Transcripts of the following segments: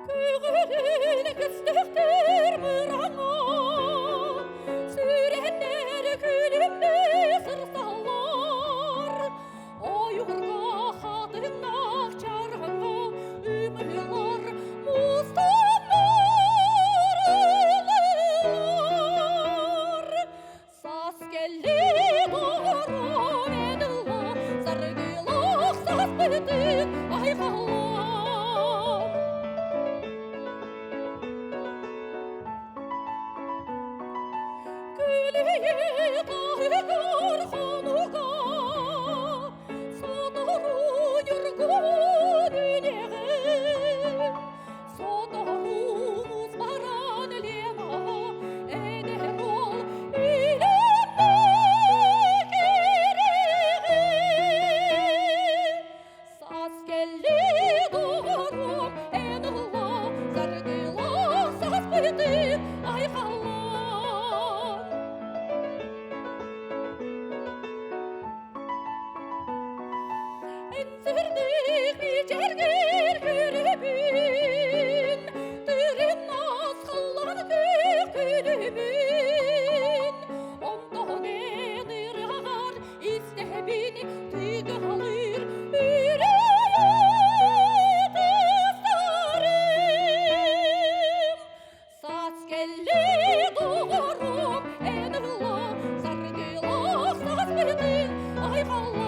Көҕүлүн көстөхтөр мыраҥа, сүрэннэр күлүмнүү сырсаллар. Ойуурга хатыҥнаах чараҥҥа ымыылар мустаннар ыллыыллар. Саас кэлли доҕорум эн ылла, саргылаах сааспытын айхаллаа. Күлүйэ таһыгар хонуга, сотору ньургун үнэҕэ, Соторуус баран Ленаҕа эдэр уол илиммэ кириҕи. Саас кэлли доҕорум эн ылла, саргылаах сааспытын айхаллаан. Энсирдик мичэргир көрөбүн, Тырын асхаллан күөх күлүбүн. Онтон эн ырыаҕар истэбин тыгалыыр үрүйэ тыстарым. Саас кэлли доҕорум эн ылла, саргылаах сааспытын айхаллаа.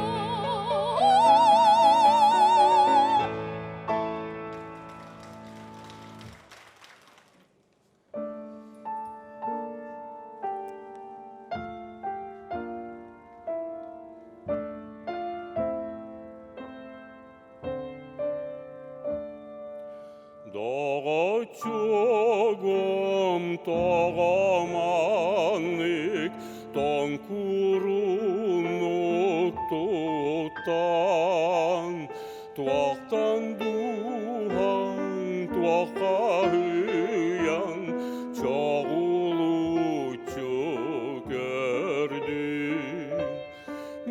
Доҕоччугум тоҕо маннык тоҥкуруннук туттан, туохтан дууһаҥ туохха ыйан чоҕулуччу көрдүҥ.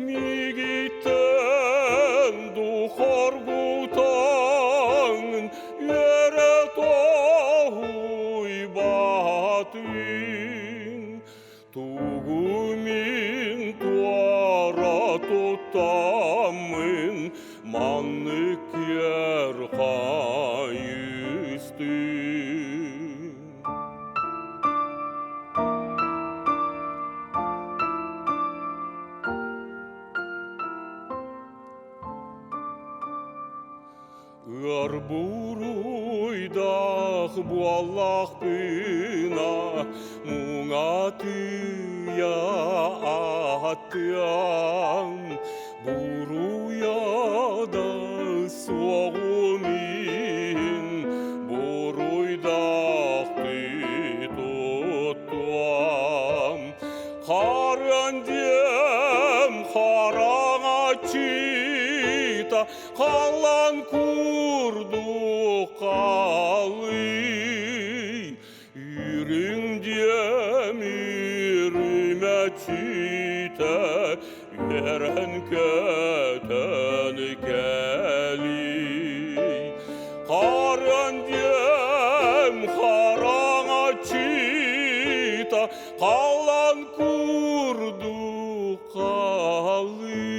Мигиттэн духоргутаҥын үөрэ тоһуйбатыҥ. Тугу мин туора туттаммын маннык киэр хайыстым. Ыар буруйдаах буоллахпына муҥатыйа аттыам буруйа да суоҕум иһин буруйдаахтыы туттуам Харан диэм хараҥаччыта халан курдук халый Үрүҥ диэм үрүмэччитэ үөрэн көтөн кэлий. Харан диэм хараҥаччыта Халан курдук халый,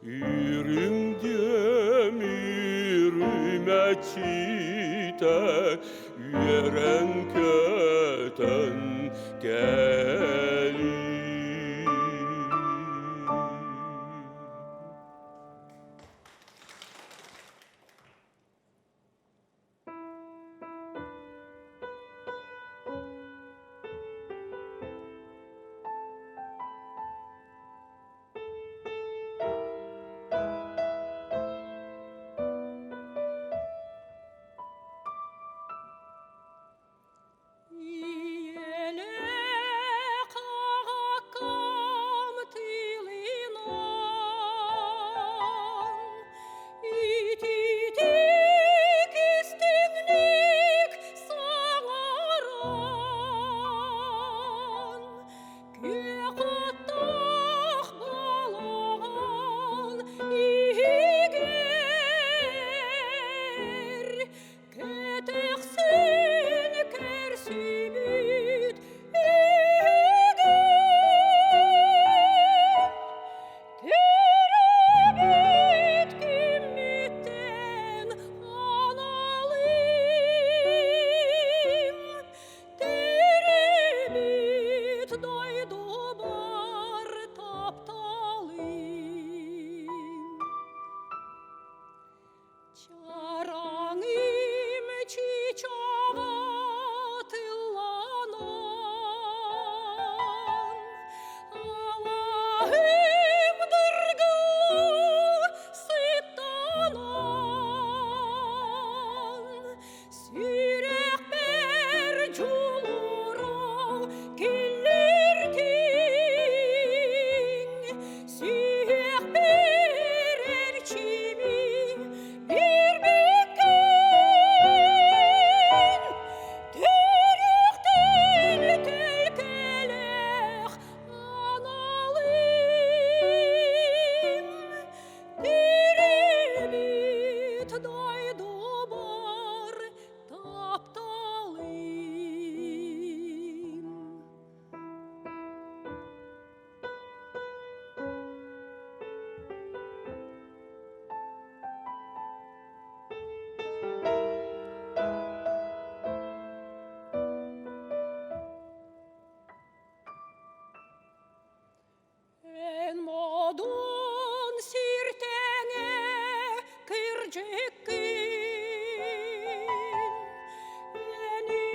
Үрүҥ диэм үрүмэччитэ үөрэн көтөн кэлий. Ийэлээх.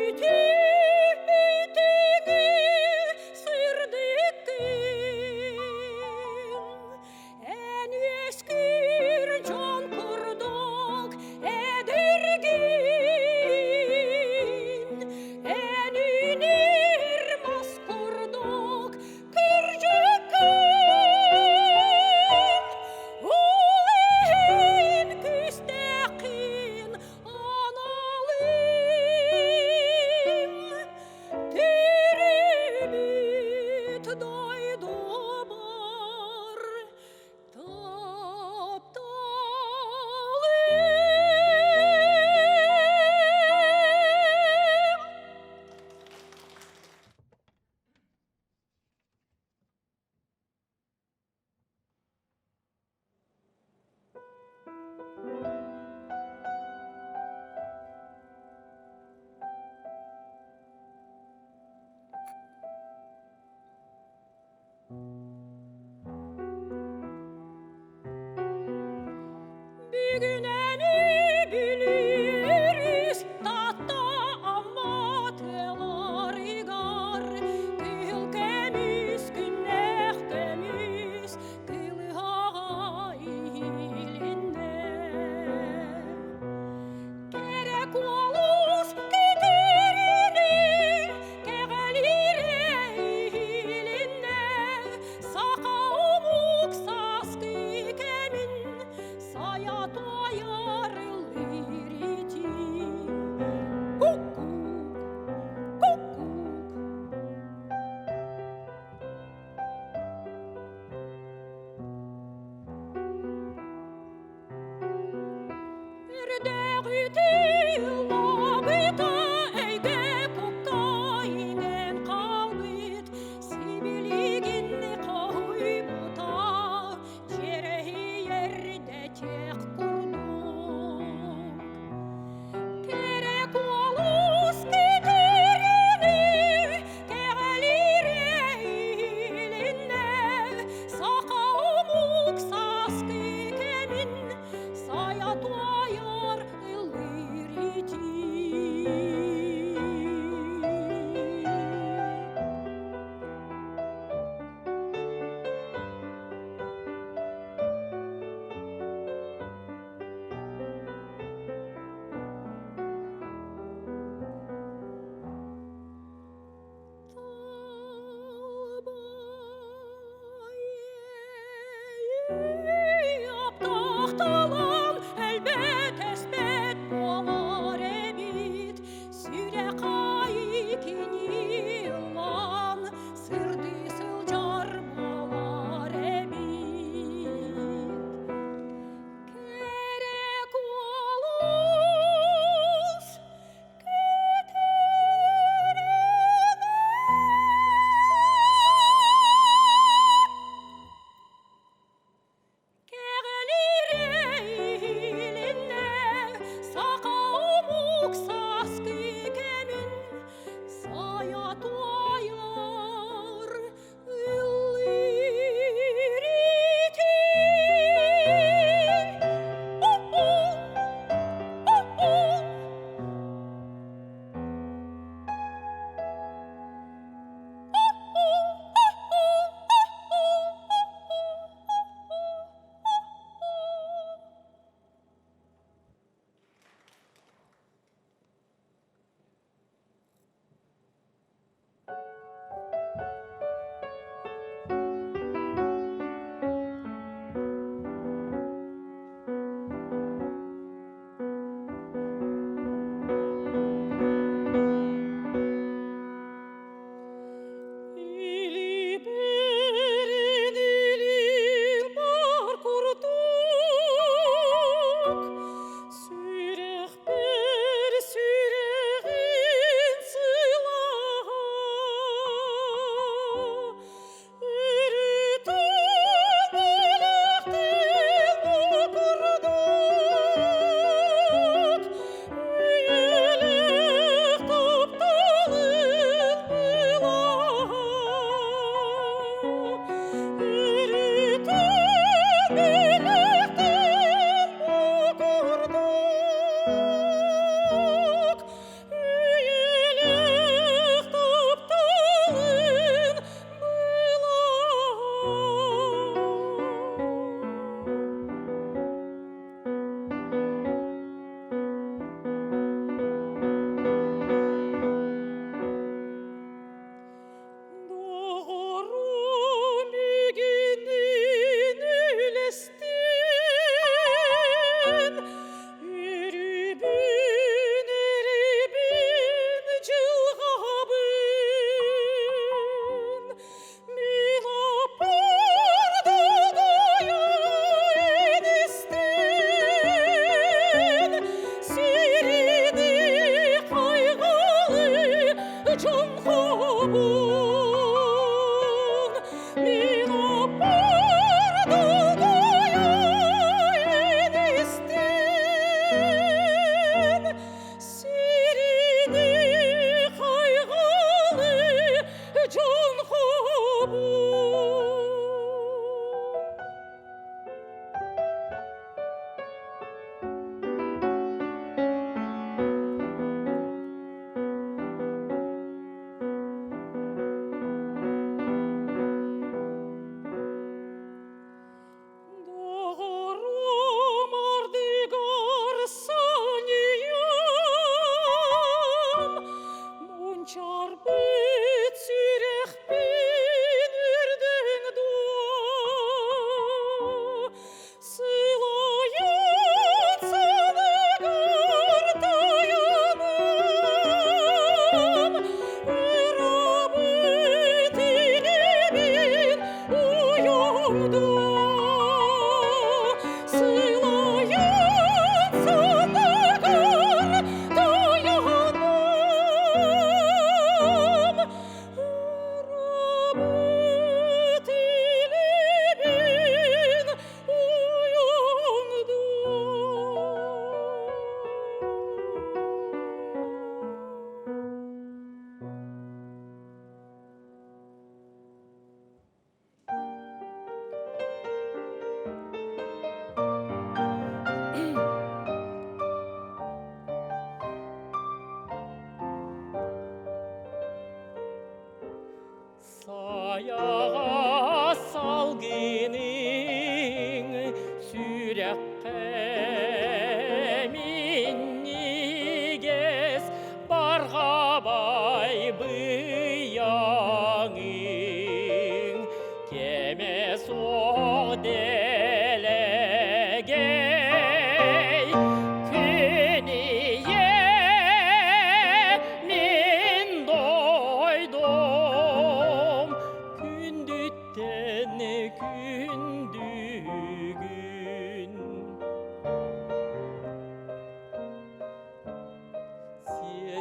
Үтүө сырдыккын, Эн үөскүүр дьон курдук эдэргин, Эн үүнэр мас курдук кырдьыккын, Ол иһин күүстээххин аналым.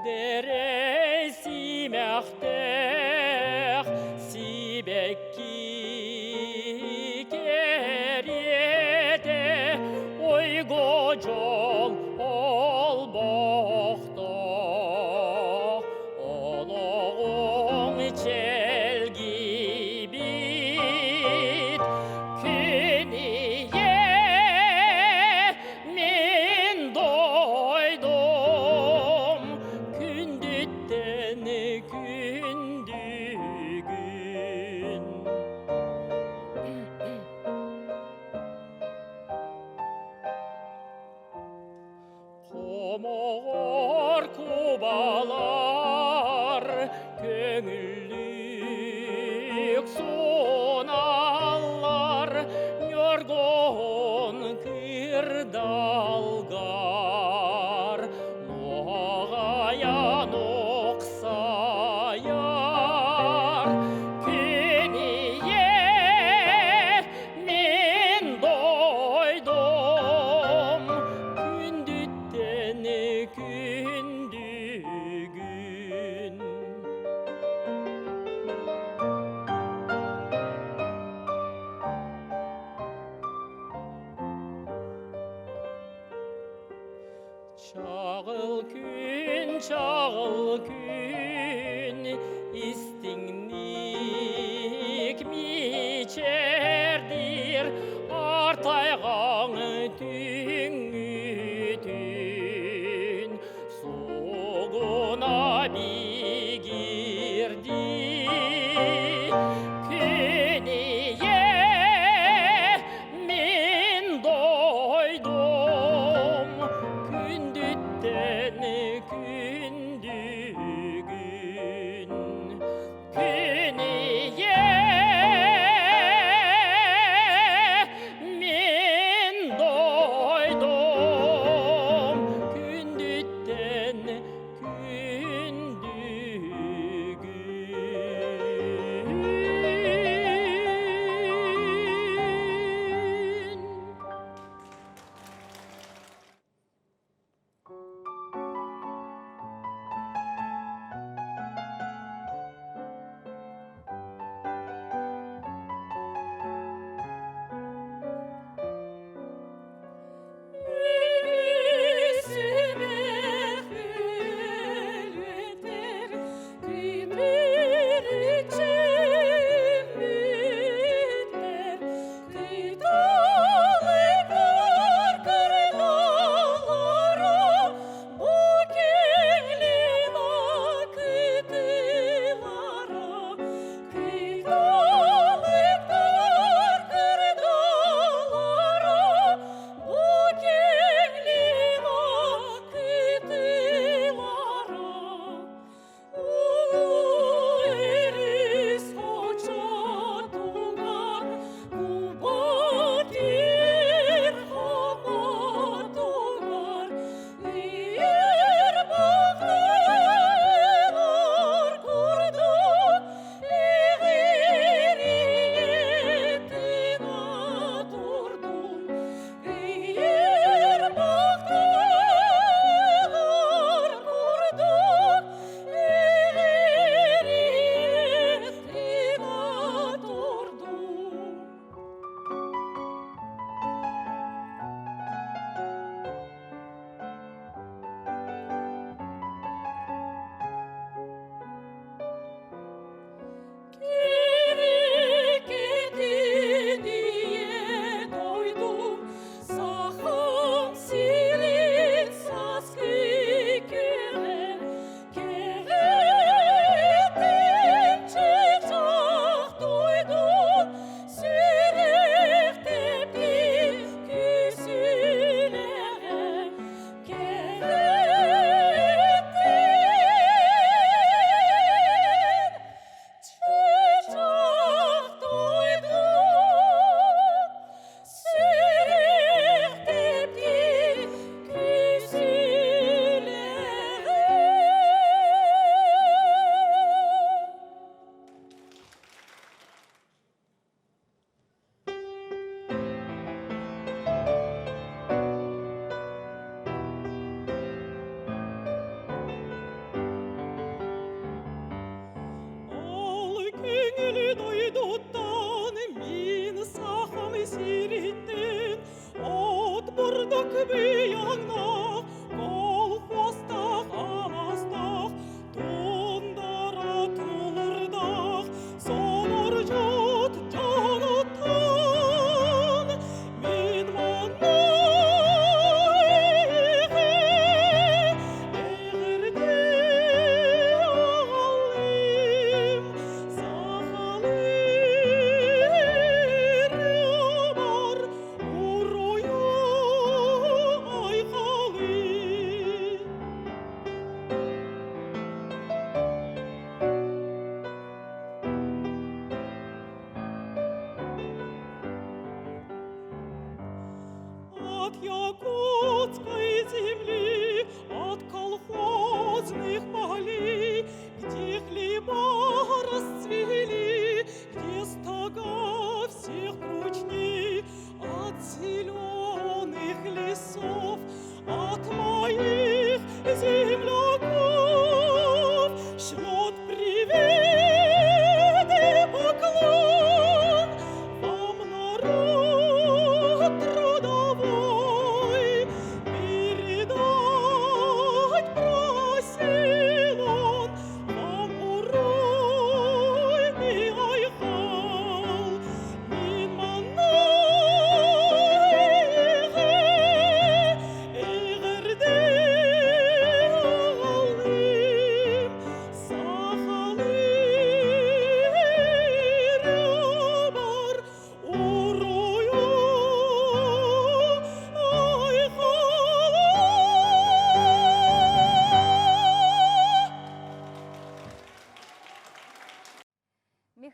Сиэдэрэй симэхтээх сибэкки кэриэтэ ойго дьол олбохтоох олоҕуҥ чэлгийбит күн ийэ Мин дойдум күндүттэн күндүгүн. Хомоҕор кубалар көҥүллүк суналлар Ньоргоһун кырдалгар нуоҕайан охсайар Күн ийэ Мин дойдум күндүттэн күндүгүн. Чаҕыл күн, чаҕыл күн, истиҥник мичээрдиир артайҕаҥ түҥҥүтүн сугуна бигирдии күн ийэ Мин дойдум күндүттэн күндүгүн Күн ийэ мин дойдум күндүттэн Күндүгүн.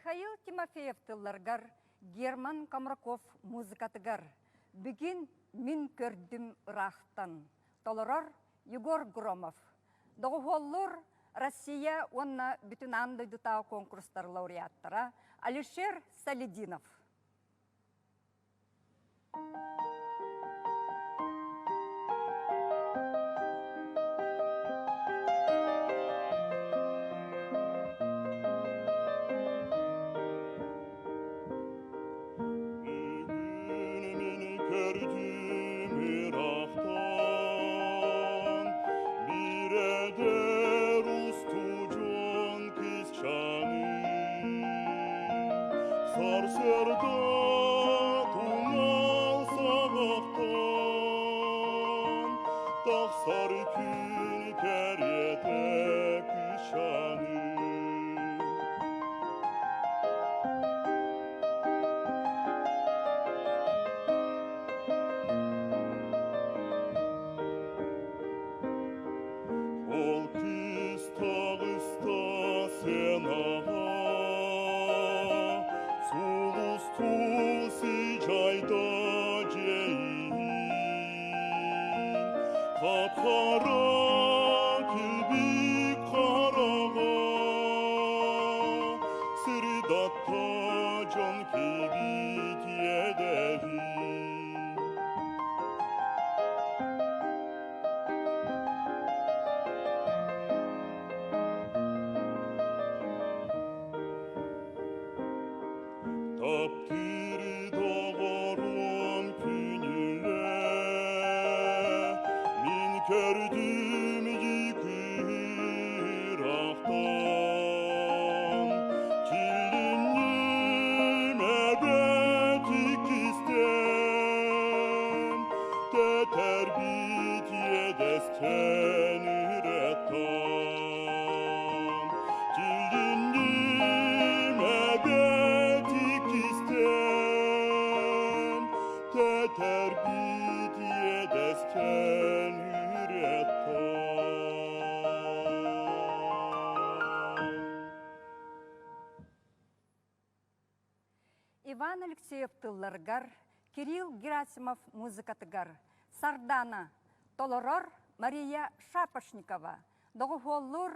Михаил Тимофеев тылларыгар, Герман Комраков музыкатыгар «Бүгүн мин көрдүм ыраахтан» толорор Егор Громов. Доҕуһуоллуур Россия уонна бүтүн аан дойдутааҕы конкурстар лауреаттара Алишер Салидинов. Бүгүн көрдүм ыраахтан, Бир эдэр устудьуон кыысчааны. Сарсыарда тунал саҕахтан Тахсар күн кэриэтэ кыысчааны. Ол кыыс таҕыста сценаҕа, Сулустуу сыдьайда дьиэйин. Хап-хара килбик хараҕа, Сырдатта дьон киирбит иэдэһин. Таптыыр доҕорум күнүлэ, Мин көрдүм ыраахтан, Килинним эбэт иккистээн, Тэтэрбит иэдэстэн үрэттэн. Килинним эбэт иккистээн, Тэтэрбит иэдэстэн үрэттэн. Иван Алексеев тылларыгар, Кирилл Герасимов музыкатыгар Сардана толорор Мария Шапошникова, доҕуһуоллуур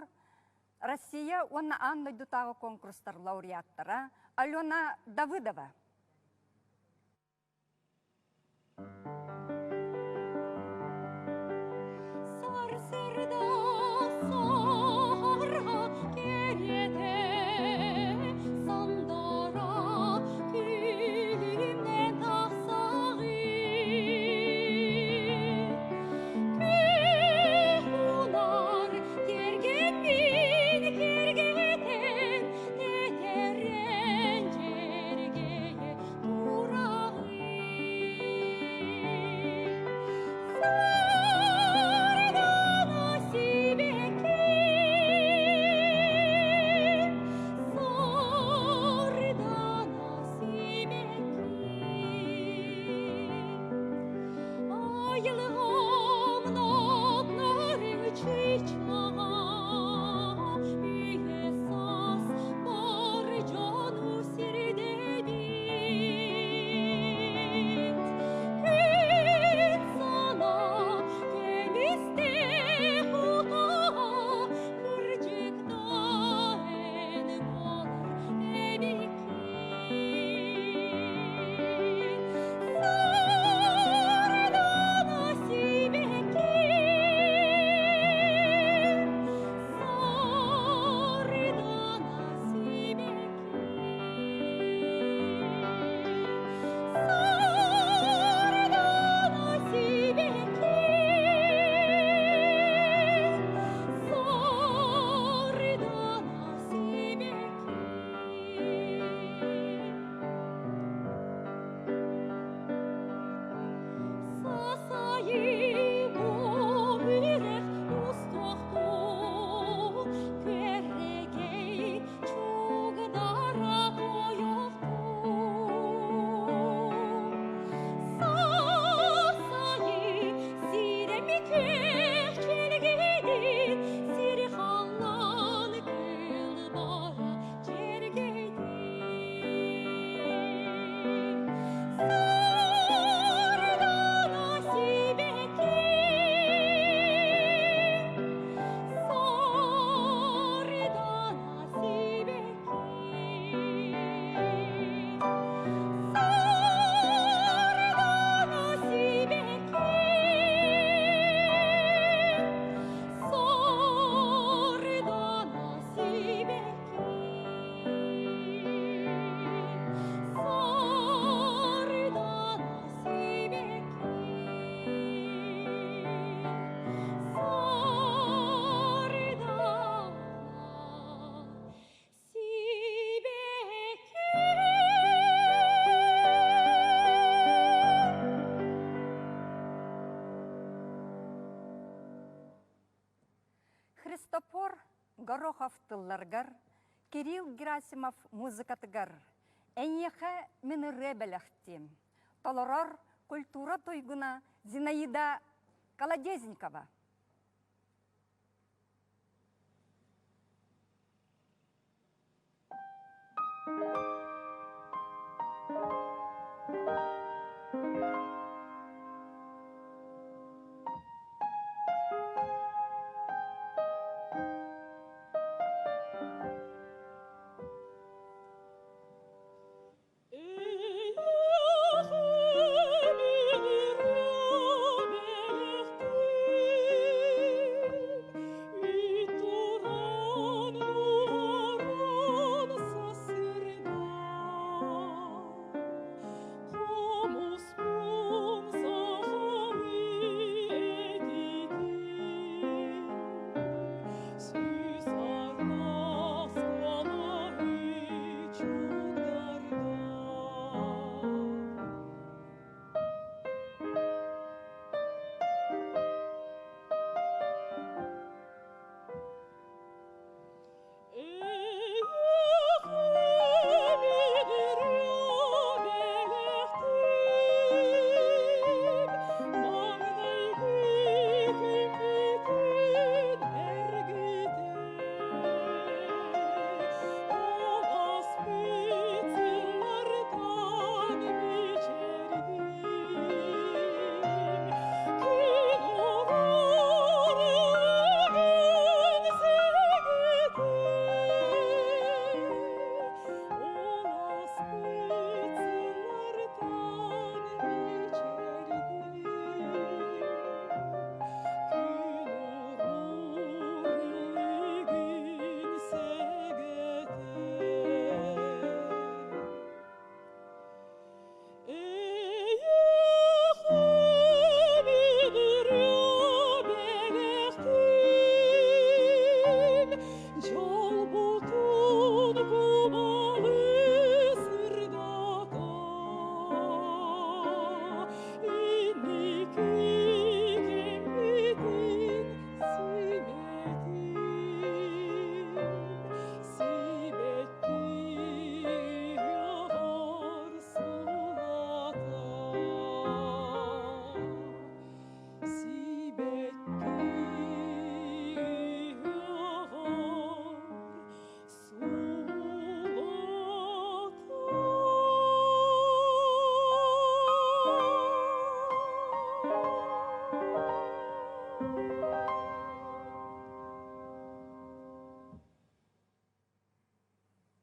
Россия уонна аан дойдутааҕы конкурстар лауреаттара Алена Давыдова. Сарсырда саһарга кэриэтэ сандара күлүмнэн тахсаҕын. Күөх унаар тиэргэммин киэргэтэн тэтэрэн дьэргэйэн. Горохов тылларыгар, Кирилл Герасимов музыкатыгар «Эйиэхэ мин ырыа бэлэхтиэм» толорор культура туйгуна Зинаида Колодезникова.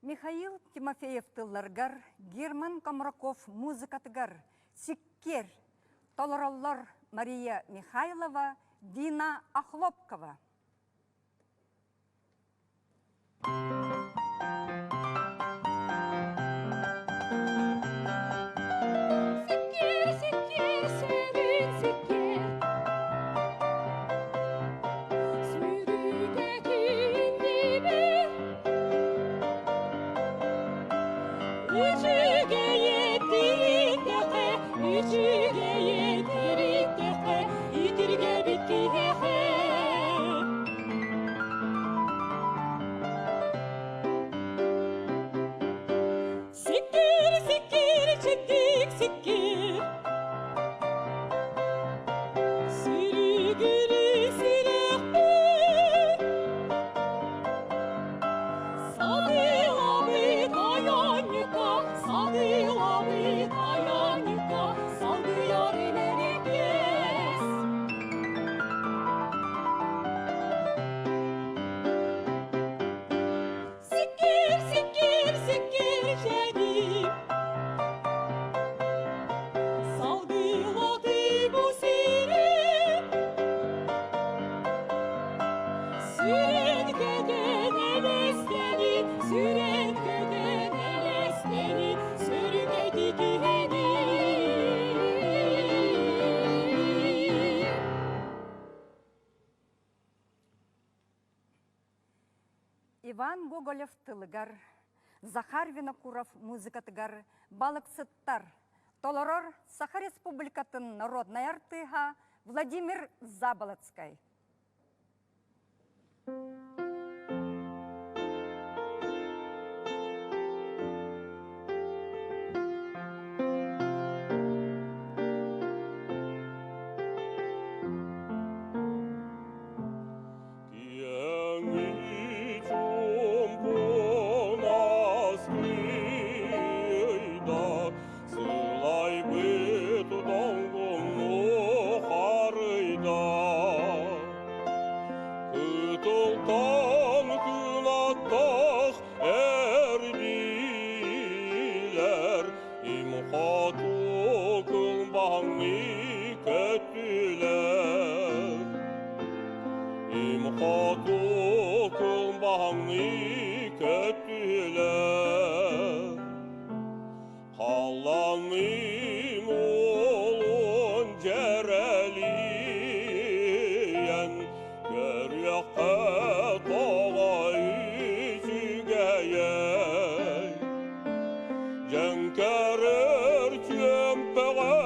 Михаил Тимофеев тылларыгар Герман Комраков музыкатыгар Сиккиэр толороллор Мария Михайлова, Дина Охлопкова. Сиккиэр, сиккиэр, сөрүүн сиккиэр, Сүүрүүгэ кииннибит. Үчүгэйи тиритэхэ, үчүгэйи тиритэхэ, итиргэбит киһиэхэ. Сиккир, сиккир, чэбдик сиккир, Сүрүгүрү сүрэхпит. Садыылабыт айанньыкка, садыылабыт айанньыкка, салгыйар имэриккэс. Сиккир, сиккир, сиккир чэдиим, Салгыылатыы бу сири. Сүрэн көтөн элэстэни, сүрэн көтөн элэстэни, сөрүкэти киһини. Иван Гоголев тылыгар, Захар Винокуров музыкатыгар балыксыттар толорор Саха Республикатын народнай артыыһа Владимир Заболоцкай. көттүлэр. Халлаанныын уолун дьэрэлийэн, көрүөххэ тоҕо үчүгэйэй. Дьэҥкэрэр чүөмпэҕэ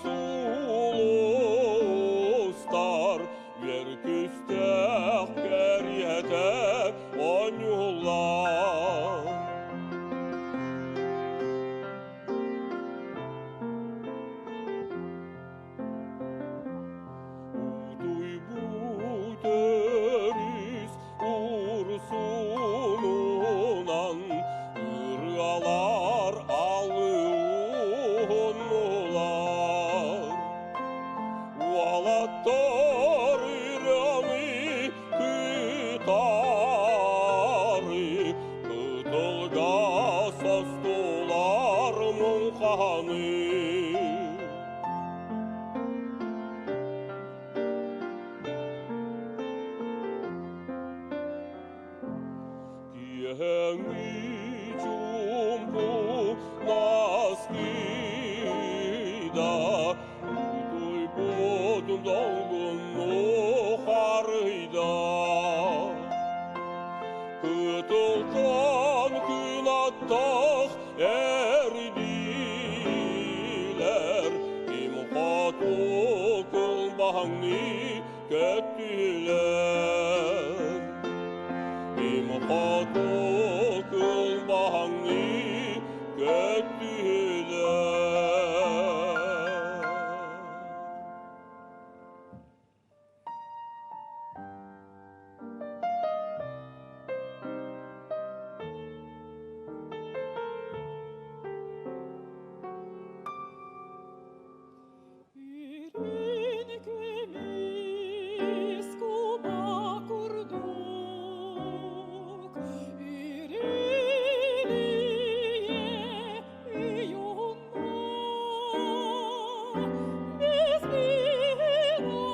сулустар, үөр күстээх кэриэтэ оонньууллар. Утуйбут өрүс урсунунан ырыалар алыунулар. Уолаттар ырыаны кытары кытылга состулар муҥханы. Киэһэҥҥи чуумпу наскыйда утуйбутун долгунну харыйда. Кытылтан кынаттах эрдилэр ким хоту кылбаһаҥныы көттүлэр. Ким хоту кылбаһаҥныы көттүлэр. Үрүн көмүс куба курдук, үрүлүйэ уйунна. Биз мирон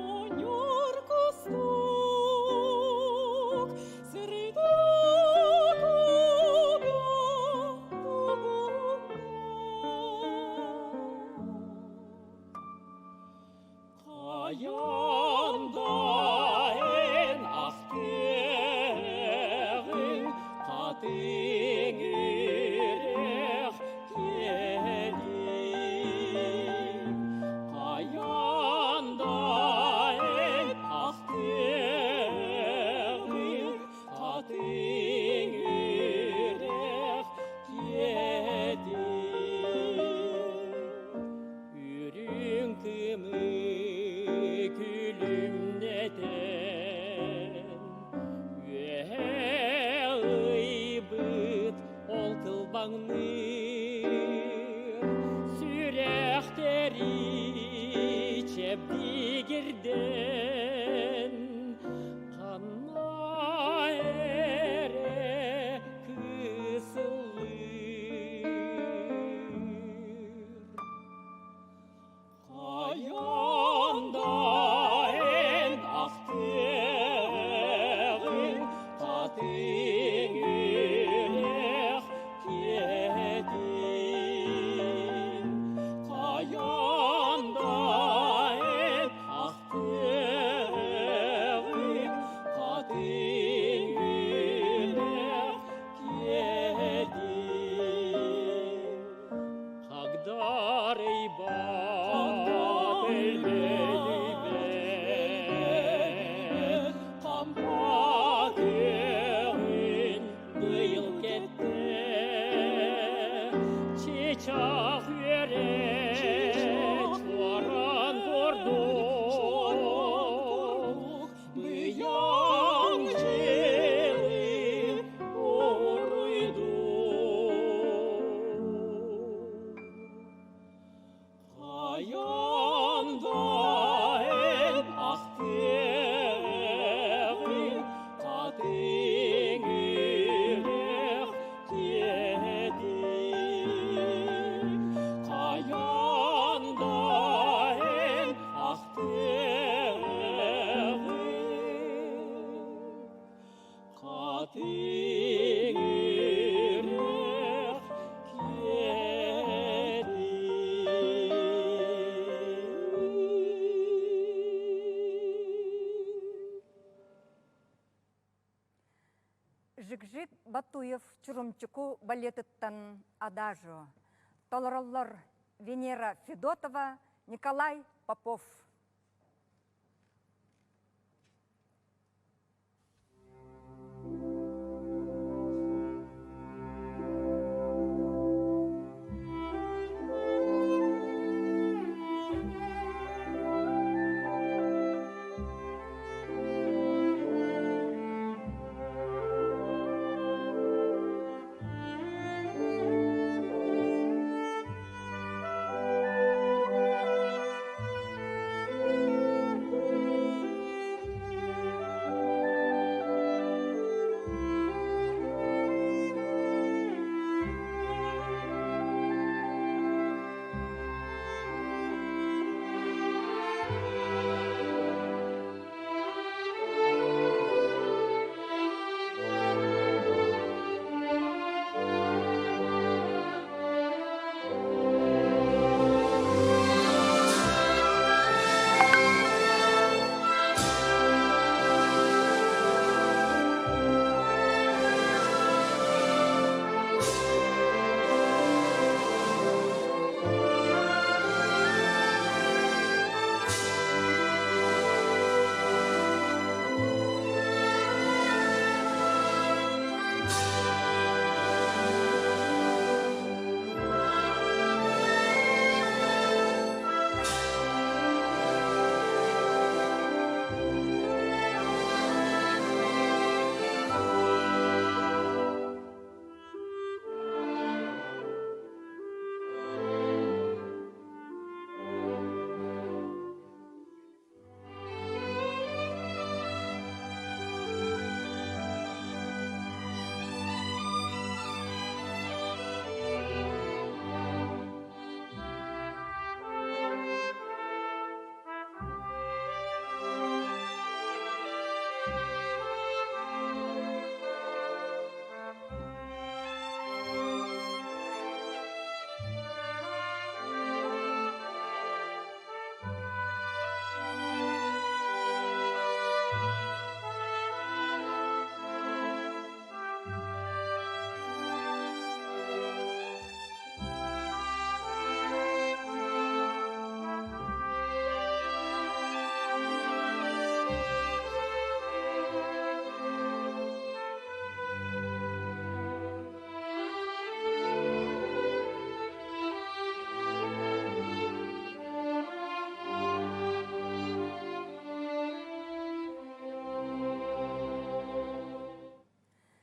оонньуур кустук, сырдык уга тугунна. Хайаан да эн ахтыаҕыҥ, хатыҥ үрэх киэлим. Хайаан да эн ахтыаҕыҥ, хатыҥ үрэх киэлим. Үрүҥ кымы күлүмнэтэн, үөһэ ыйбыт ол кылбаҥныыр сүрэхтэри чэбдигирдэн, ханна эрэ кысыллыыр. Хайаан да эн ахтыаҕыҥ, хатыҥ үрэх киэтин. Хайаан да эн ахтыаҕыҥ, Хатыҥ үрэх Жигжит Батуев Чурумчуку балетыттан Адажио. Толороллор Венера Федотова, Николай Попов.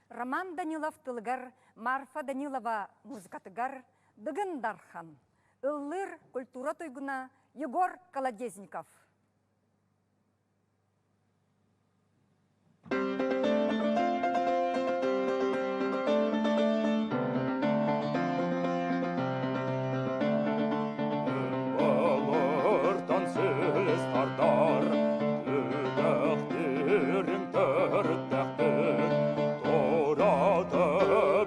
Роман Данилов тылыгар, Марфа Данилова музыкатыгар Дыгын Дархан, ыллыыр культура туйгуна Егор Колодезников. Балырдан сіз тардар, Түгәхтерің төрттәқтік, Торады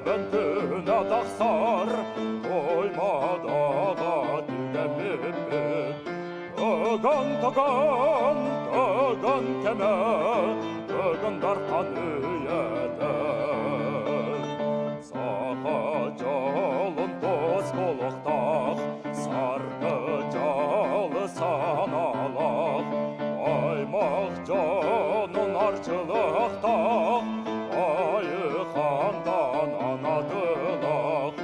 бәнтін атақсар, Тоймадаға түгәмеппін. Тыгын, тыгын, тыгын кеме, Тыгын дарқан үйеді. Саха жалын тос болықтақ, Сарқы жалы саналақ, Аймақ жанын арчылықтақ, Айықандан анадылақ.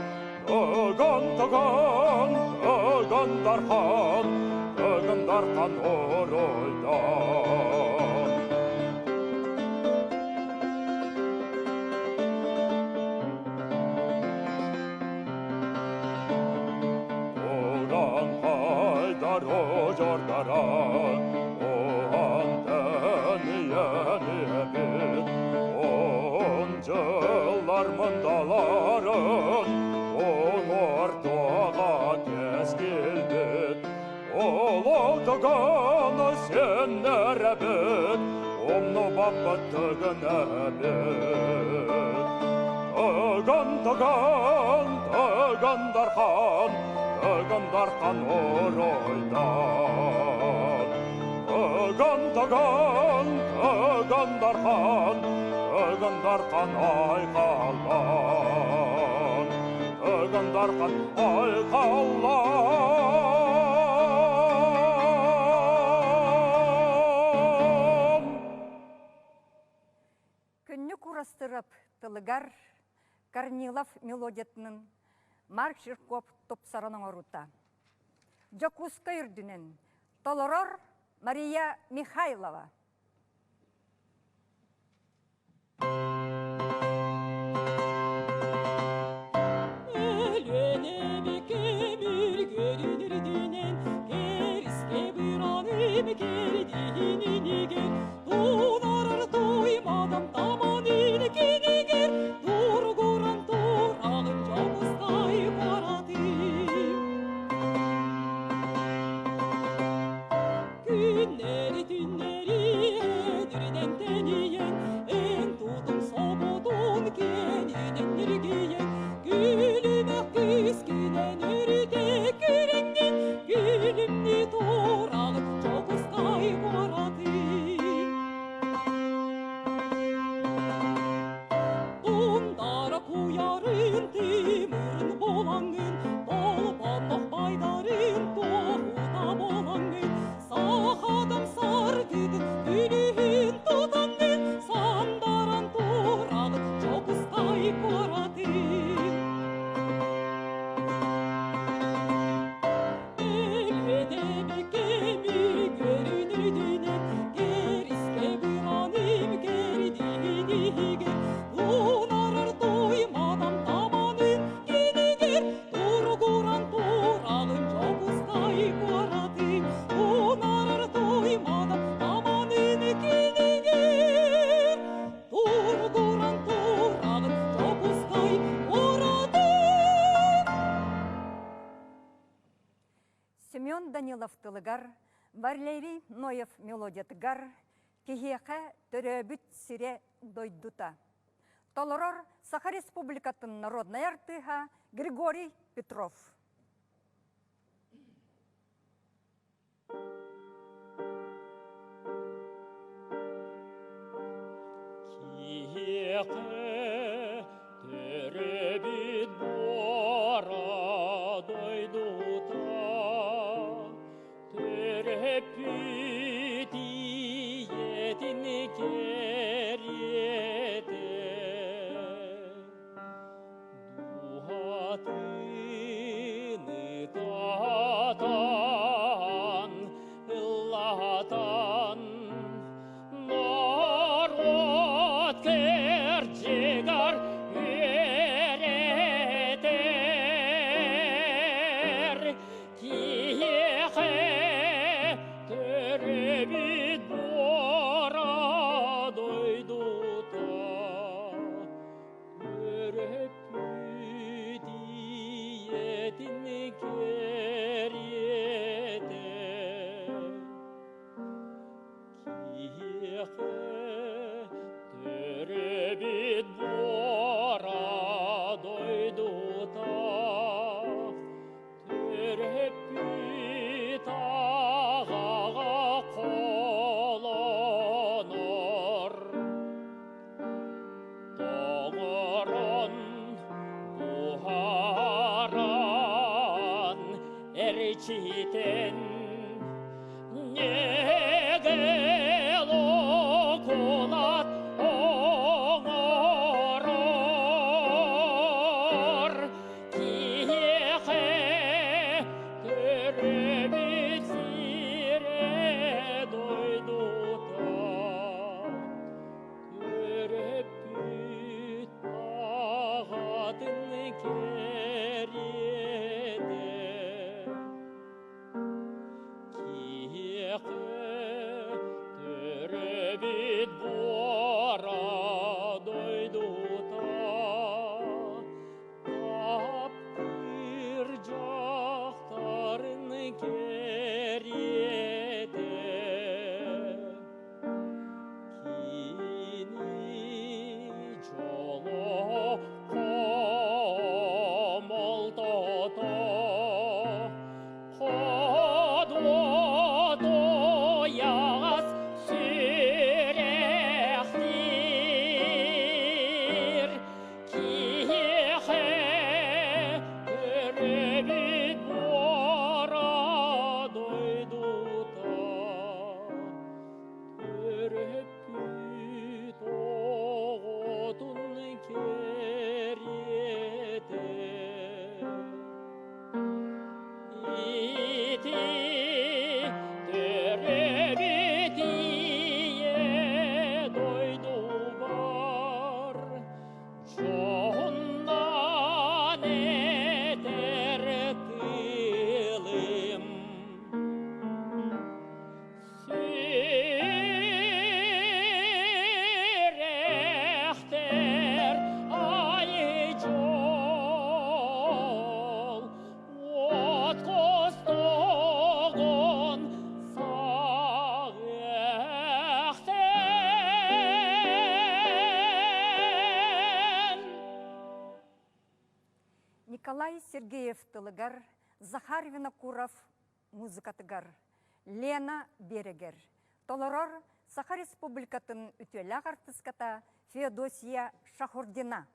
Тыгын, тыгын, тыгын дархан, Тыгын дархан оройдан. Оран хайдар ожордара, Оан тәниен бит, Он жыллар мындаларын, Он ортаға кез келбет. Олотыган сен нәрәбет, Омны баппа тыгын әбет. Тыгын, тыгын, тыгын дархан, тыгын дархан оройдан. Тыгын, тыгын, тыгын дархан, тыгын дархан айқалан. Тыгын дархан айқалан. Күннүк Уурастыырап тылыгар Корнилов мелодиятынын Марк Жирков тупсаран оҥоруута. Дьокуускай үрдүнэн толорор Мария Михайлова. Күннери түннери эдирден тениен, эн тутум собутун кенинен ниргиен, күлүмөк күскүнен өрүтэ күреңнен, күлүмнү турагын чокустай куаратын. Тундара куярын тимирин болаңын, толпаннах байдарын тоһута болаңын, сахадам саргыдын күлүһүн тутаңын, сандаран турагын чокустай куаратын. Семен Данилов тылыгар, Валерий Ноев мелодиятыгар, киһиэхэ төрөөбүт сирэ дойдута. Толорор Саха Республикатын народнай артыыһа Григорий Петров. Киһиэхэ төрөбүт буора дойдута, төрөппүт ийэтин кэриэтэ. Дууһатын ытатан, ыллатан, норуот кэрдьигэр үөрэтэр. Киһиэхэ төрөбүт буора дойдута, төрөппүт ийэтин кэриэтэ. Киһиэхэ төрөбүт буора дойдута, төрөппүт аҕаҕа холонор. Тоҥорон, буһаран, эрчитэн, ньэгэл окулат оҥорор. Киһиэхэ төрөбүт сирэ дойдута, төрөппүт аҕатын кэриэтэ. Николай Сергеев тылыгар, Захар Винокуров музыкатыгар, Лена биэрэгэр толорор Саха Республикатын үтүөлээх артыската Феодосия Шахурдина.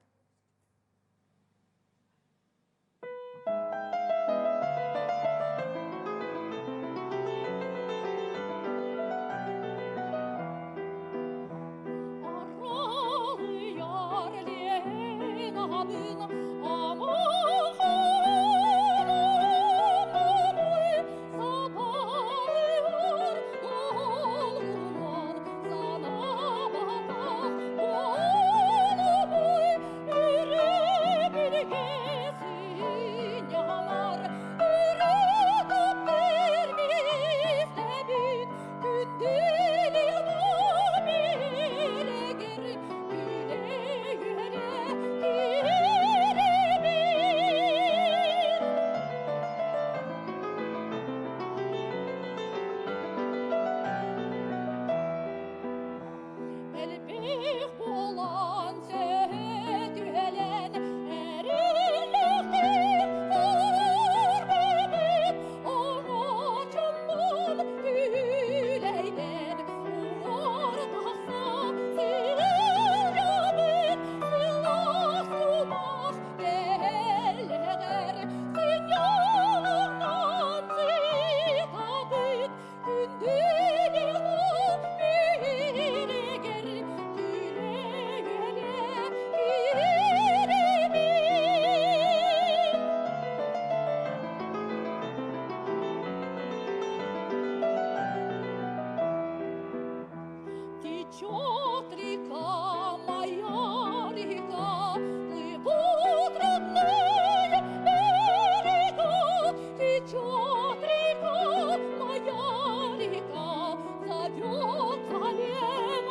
Элбэх буолан сөтүөлэн эриллэхтик көрбүбүт оҥочоммун күүлэйдэн уҥуор тахса сылдьабыт сылаас кумах тэллэҕэр сынньалаҥнан сытабыт Күндү биэрэгэр күлэ-үөрэ киирэбин. Течет река, моя река, плывут родные берега. Течет река, моя река, зовет мою она.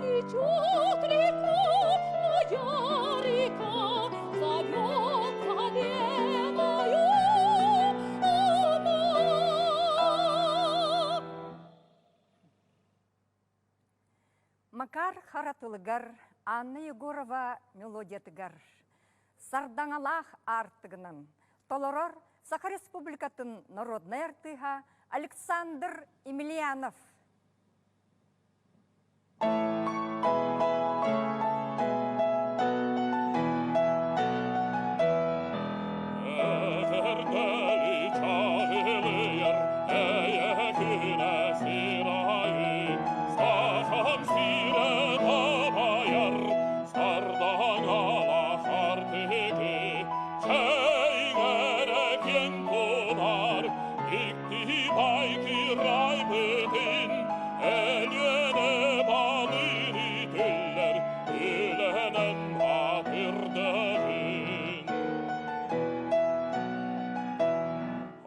Течет река, моя река, зовет мою она. Макар Харатылыгар, Анна Егорова мелодиятыгар, Сардаҥалаах аартыгынан толорор Саха Республикатын народнай артыыһа Александр Емельянов.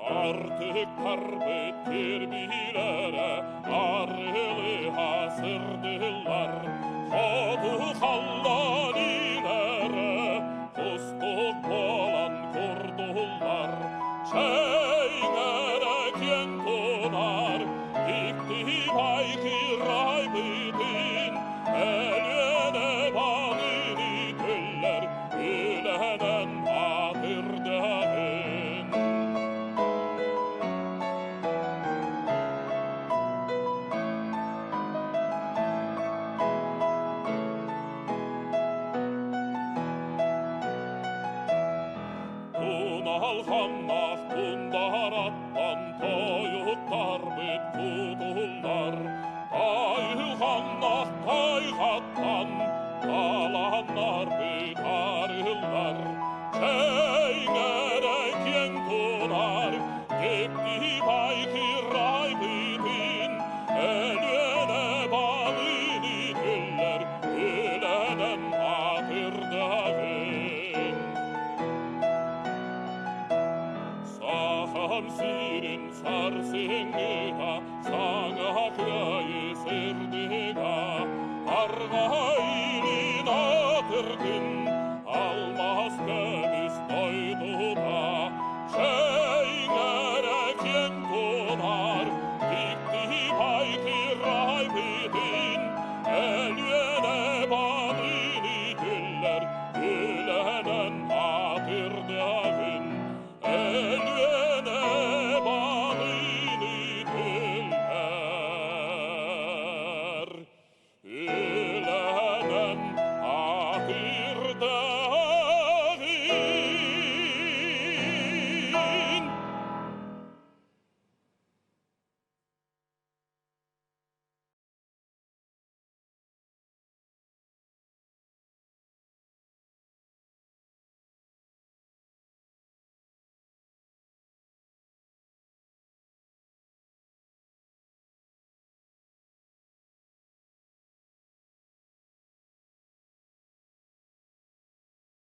Artık karbettir bilere arılı hasırdılar. Kodu hallanilere kustuk olan kurdular. Çeynere kentunar dikti bayki raybidin. Elene balını tüller ülenen atırdağın. Туналханнах тундараттан тойуттар бит кутуллар. Тайылханнах тайхаттан таланнар бит арыллар. Чейнере кең тунар, кепти байки рай битин. Элүене балыны түллер, үленен атырдағын. Сахам сирин сарсыңыга, саңа кыайы сырдыга, арғайрин атырдын.